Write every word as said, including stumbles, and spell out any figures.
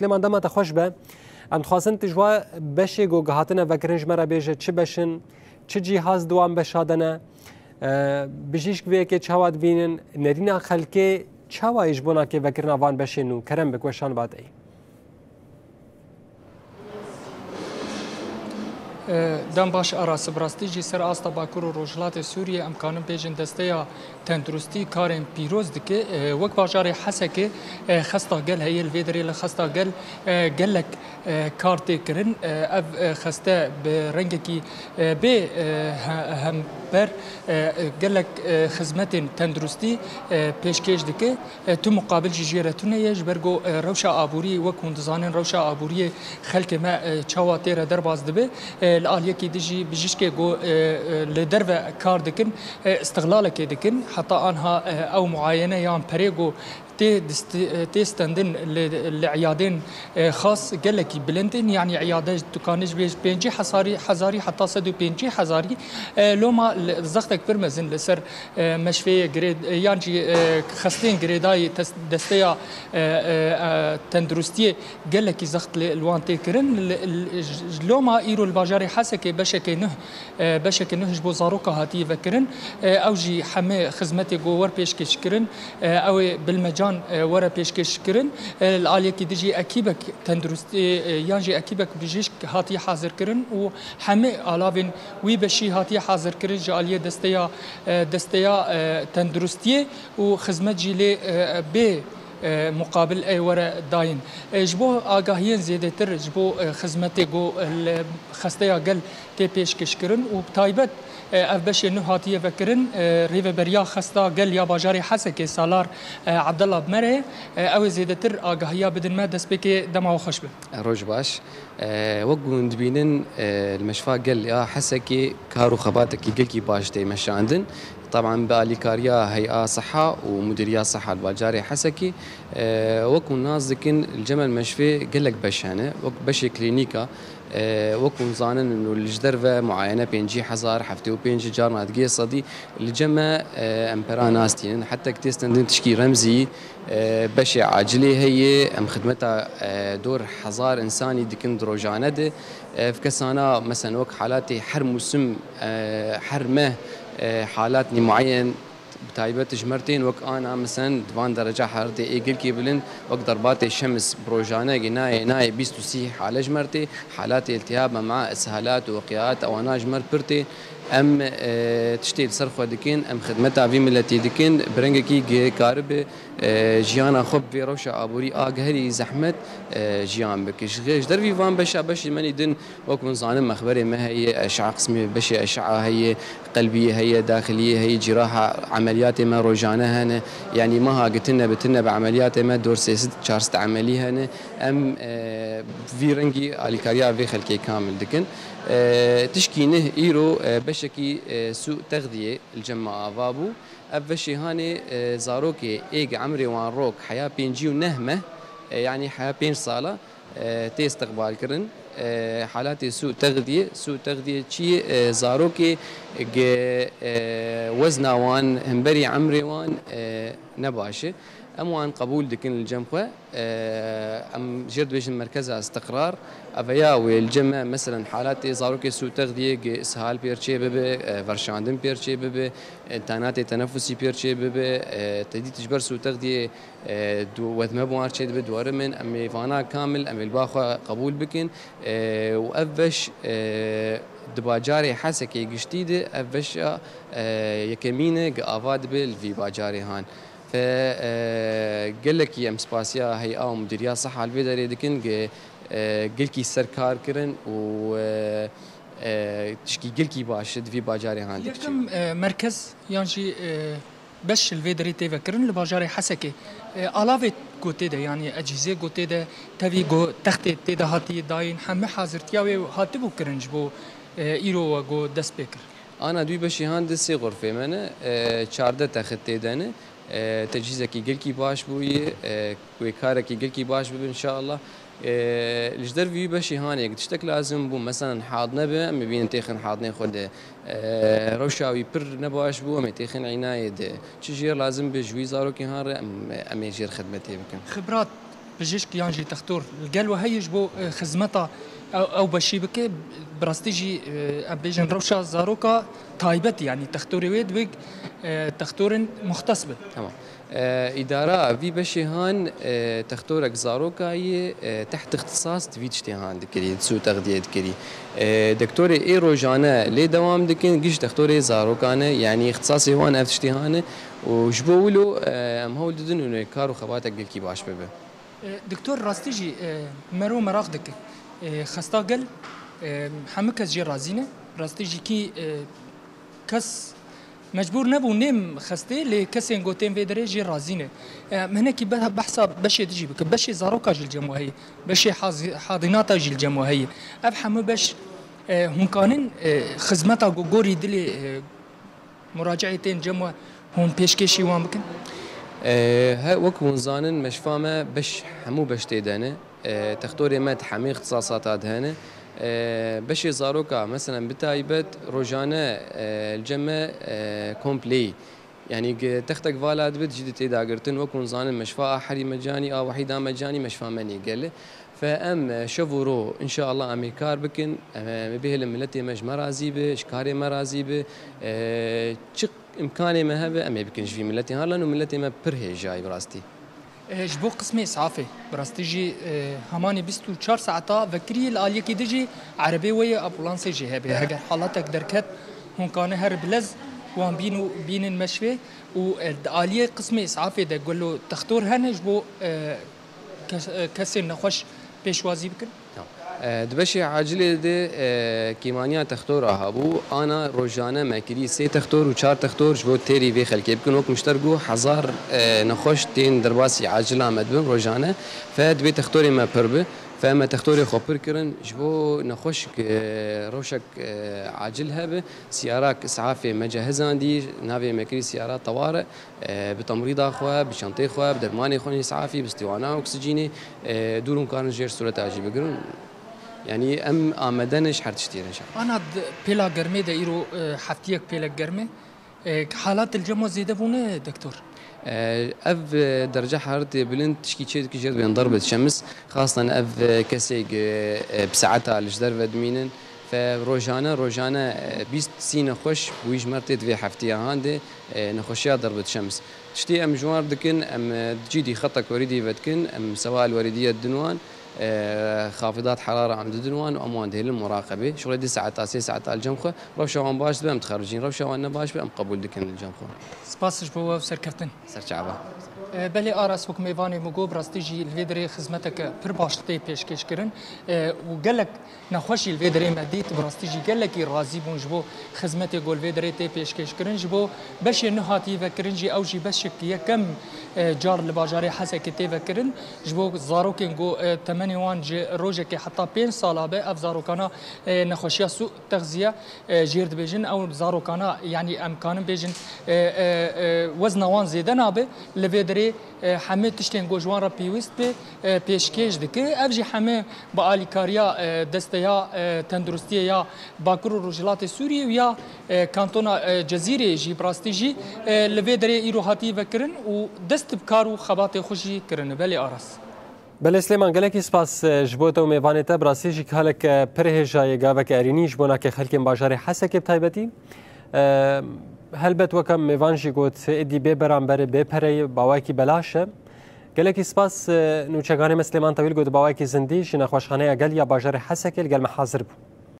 Silêman, dema te xweş be. Em dixwazin tu ji wa beşê ku gihatine vekirin ji me re bêje, çi beş in, çi cîhaz di wan beşa de ne, e, bijîşk vê yekê çawa dibînin, nerîna xelkê çawa ye ji bo nakê vekirina van beşên nû? Kerem bik, weşan ba te. Dem baş Aras, bi rastî jî ser asta Bakur û Rojhilatê Sûriyê em kanin bêjin desteya tenduristî karên pîroz dike. Wek bajarê Hesekê xesta gel heye, li vê derê li xesta gel gelek kar tê kirin. Ev xeste bi rengekî bê he-, hember gelek xizmetên tenduristî pêşkêş dike. E, tu muqabil jî jê re tune ye, ji ber ku, e, rewşa aborî, wek hûn dizanin, rewşa aboriyê xelkê me, e, çawa tê re derbas dibe. E, li aliyekî din jî bijîşkê ku, e, e, li derve kar dikin, e, îstixlalekê dikin. Heta anha, e, ew muayene yan perê ku tê dist-, e, tê stendin li, li îyadên, e, xas gelekî bilind in. Yanî îyade tu kanî ji bê pêncî hezarî, hezarî heta sed û pêncî hezarî, e, loma li, zextek pir mezin li ser e, meşfeyê girê-, e, yan jî, e, xestên girêdayî tes-, desteya, e, e, e, tenduristiyê gelekî zext li, li wan tê kirin. Li, li, j-, loma îro li bajarê Hesekê beşekê nuh, e, beşekê nuh ji bo zaroka hatiye vekirin. E, ew jî hemê xizmetê ku wer pêşkêş kirin, e, ew ê bilmecan, e, were pêşkêş kirin. E, li aliyekî din jî ekîbek tenduristî, e, yan jî ekîbek bijîşk hatiye hazirkirin û hemê alavên wî beşî hatiye hazirkirin ji aliyê desteya, e, desteya, e, tenduristiyê û xizmet jî lê, e, bê, e, muqabil ê were dayîn. E, ji bo agahiyên zêdetir, ji bo, e, xizmetê ku, e, li xesteya gel tê pêşkêşkirin û bi taybet, e, ev beşê nuh hatiye vekirin, e, rêveberiya xesta gel ya bajarê Hesekê Salar, e, Abdullah bi me re ye. E, ew ê zêdetir agahiya bidin me, destpêkê dema we xweş be. Roj baş. E, wek ku hûn dibînin, e, li Meşfa Gel ya Hesekê kar û xebatekî gelkî baş tê meşandin. Teban bi alîkariya Hey'a Siha û Mudîriya Siha li bajarê Hesekê, e, wek hûn nas dikin, li Cemel Meşfê gelek beş hene. Wek beşê klînîka, e, wek hûn zanin, û li ji derve muayene pêncî hezar, heftê û pênc, carna digê sedî, li cem me, e, em pera nas tînin. Hetek tê stendin tişkî remzî, e, beşê acilê heye, em xidmeta, e, dor hezar insanî dikin di rojane de. Ev kesana, meselen, wek halatê her mûsim, e, her meh, e, halatnî muayen, bi taybet ji me re tên, wek ana, meselen, di van dereca heraretê ê gelkî bilind, wek derbatê şems bi rojane, nayê, nayê bîst û sî hale ji me re tê, halatê iltihab, mema, ishalat û weqiat, ewana ji me re pir tê. Em, e, tiştê li ser xwe dikin, em xidmeta vî miletî dikin, bi rengekî gê karibe, e, jiyana xwe bi vê rewşa aborî a gelkî zehmet, e, jiyan bike. Ji xê-, ji dervî van beşa beşê menî din, wek hûn zanin, mexberê me heye, eşa qismê beşê eşa heye, qelbiyê heye, daxiliyê heye, cîraha emeliyatê me rojane hene. Yanî meha gi tune bi tune bi emeliyatê me dor sê sed çar sed emelî hene. Em, e, vî rengî alîkariya vê xelkê kamil dikin. E, tişkî nih îro, e, beşekî, e, sû texdiyê li cem me ava bû. Ev veşê hanê, e, zarokê ê gi emrê wan rok heya pêncî û neh meh, e, yanî heya pênc sala, e, tê istiqbal kirin. E, halatê sû texdiyê, sû texdiyê çi ye? E, zarokê gi, e, wezna wan, hemberî emrê wan, e, ne baş e. Em wan qebûl dikin li cem xwe. E, em jê re dibêjin merkeza istiqrar. Ev ya wê li cem me, meselen, halatê zarokê sû texdiyê gi ishal pêr çê bibe, e, verşandin pêr çê bibe, imkanatê tenefusî pêr çê bibe, e, tedît ji ber sû texdiyê, e, du-, wedme bi wan çê dibe, duwarim in, em ê vana kamil, em ê li ba xwe qebûl bikin, e, û ev veş, e, di bajarê Hesekê giştî de, ev veşa, e, yekemîn e, gi ava dibe li vî bajarê han. Fe, e, gelekî em spasiya Hey'a û Mudîriya Siha li vê derê dikin, gi, e, gelkî ser kar kirin û, e, e, tişkî gelkî baş e di vî bajarê han dikiçin. Yekem, e, merkez yan jî, e, beş li vê derê tê vekirin li bajarê Hesekê. E, alavê ku tê de, yanî ecîzê ku tê de, tevî ku textê tê de hatiye dayîn, hemû hazirtiya wê hatibû kirin ji bo, e, îro we ku dest pê kir. Ana dû beşî han de sê xurfê me ne, e, çardeh text tê de ne. E, tecîzekî gelkî baş bûye, e, wê karekî gelkî baş bibe înşallah. E, li ji dervî wî beşî hanê yek tiştek lazim bû, meselen, hadne be, em ê bînin têxin hadnê xwe de. E, rewşa wî pir nebaş bû, em ê têxin înayê de. Çi jêr lazim be ji wî zarokê han re, em, em ê jêr xidmetê bikin. Xibrat Bijîşk yan jî textor li gel we heye ji bo, e, xizmeta ew, ew beşî bike, bi rastî jî, e, em bêjin rewşa zaroka taybet, yanî textorê wê dibik, e, textorên muxtes bin. Tamam. E, îdara vî beşê han, e, textorek zaroka yê, e, teht ixtisas di vî tiştê han dikirî, di sû texdiyê dikirî. E, dektorê ê rojane lê dewam dikin, giş textorê zarokan e, yanî ixtisasê wan ev tiştê han e û ji bo wilo, e, em hewl didin û kar û xebatek gelkî baş bibe. E, Doktor, rastî jî, e, mero meraq dike. E, xesta gel, e, hemû kes jê razî ne. Rastî jî kî, e, kes mecbûr nebû nêm xestê, lê kesên gotên vê derê jê razî ne. E, em hinekî be-, behsa beşê dijî bike. Beşê zaroka jî li cem we heye. Beşê haz-, hadînata jî li cem we heye. Ev hemû beş, e, hûn kanin, e, xizmeta ku gorî dilê, e, muracieyê tên cem we hûn pêşkêşî wan bikin? E, he, wek hûn zanin, meşfa me beş, hemû beş tê de ne. E, textorê me di hemî ixtisasata de hene. E, beşê zaroka, meselen, bi taybet rojane, e, li cem me, e, kompleyî. Yanî ge-, textek vala dibit jî di tê dagirtin. Wek hûn zanin, meşfa a herî mecanî, a wehîda mecanî, meşfa me nêgel e. Fe em, e, şev û ro, înşeallah, em ê kar bikin. Em, e, em ê bihêlin miletê me ji me razî be, ji karê me razî be. E, çi îmkanê me hebe, em ê bikin ji vî miletê. Harlan û miletê me pir hêja ye bi rastî. E, ji bo qismê îsafê, bi rastî jî, e, hemanî bîst û çar saeta vekirî li aliyekî din jî erebê we ye, ambulansê jî hebe. Heger halatek derket, hûn kane her bi lez wan bîn û bînin meşvê û, e, di aliyê qismê îsafê de gelo textor hene ji bo, e, kes-, e, kesên nexweş pêşwazî bikin? Tamam. E, di beşê acilê de, e, kêmaniya textora hebû. Ana rojane me kirî sê textor û çar textor ji bo têrî vê xelkê bikin. Wek min ji te re got, hezar, e, nexweş tên derbasî acila me dibin rojane. Fe divê textorê me pir bi. Fe me textorê xwe pir kirin. Ji bo nexweş, e, rewşek, e, acil hebe, siyarak îsafê me cehizandî, navê me kirî siyara teware. E, bi temrîda xwe, bi çentê xwe, bi dermanê xwe îsafî, bi stîwana oksîjînê, e, dûr hûn karin jêr sureta jî bigirin. Yanî em amade ne ji her tiştî re înşallah. Ana di pêla germê de îro, e, heftiyek pêlek germ e. E, halat li cem we zêde bûne, doktor? E, ev, e, derece heraretê bilind tişkî çê dike jê dibên derbet şems. Xastan ev, e, kesê, e, e, bi saeta li ji derve dimînin. Fe rojane, rojane, e, bîst sî nexweş bi wî ji me re tê di vê heftiya han de, e, nexweşiya derbet şems. Tiştê em ji wan re dikin, em, e, cîdî xetek werîdî vedikin, em sewa el werîdiye didin wan, e, xafidat herara em didin wan û em wan dihêlin muraqebê. Şixulê di saeta, sê saeta li cem xwe, rewşa wan baş dibe em dixericîn, rewşa wan ne baş be em qebûl dikin li cem xwe. Spas ji bo we û serkeftin. Serçava. E, belê Aras, wek mêvanê min got, bi rastî jî li vê derê xizmeteke pir baş tê pêşkêş kirin, e, û gelek nexweş jî li vê derê me dît, bi rastî jî gelekî razî bûn ji bo xizmetê ku li vê derê tê pêşkêş kirin. Ji bo beşê nuh hatî vekirin jî, ew jî beşek yekem, e, car li bajarê Hesekê tê vekirin. Ji bo zarokên ku, e, temenê wan ji rojekê heta pênc sala be, ev zarokana, e, nexweşiya sû texziye, e, jêr dibêjin. Ew zarokana, yanî em kanin bêjin, e, e, e, wezna wan zêde nabe. Li vê derê, e, hemê tiştên ku ji wan re pêwîst be, e, pêşkêş dike. Ev jî hemê bi alîkariya, e, Desteya, e, Tenduristiyê ya Bakur û Rojhilatê Sûriyê û ya, e, Kantona, e, Cezîrê jî bi rastî jî, e, li vê derê îro hatî vekirin û dest bi kar û xebatê xwe jî kirine. Belê Aras. Belê Silêman, gelekî spas, e, ji bo te û mêvanê te. Bi rastî jî kalek, e, pir hêja ye, gavek erînî ji bo nakê xelkên bajarê Hesekê bi taybetî. E, helbet weke mêvan jî got, êdî bê beramber e, bê pere ye, bi awayekî belaş e. Gelekî spas, e, nûçeganê me Silêman Tewîl got, bi awayekî zindî ji nexweşxaneya gel ya bajarê Hesekê li gel me hazir bû.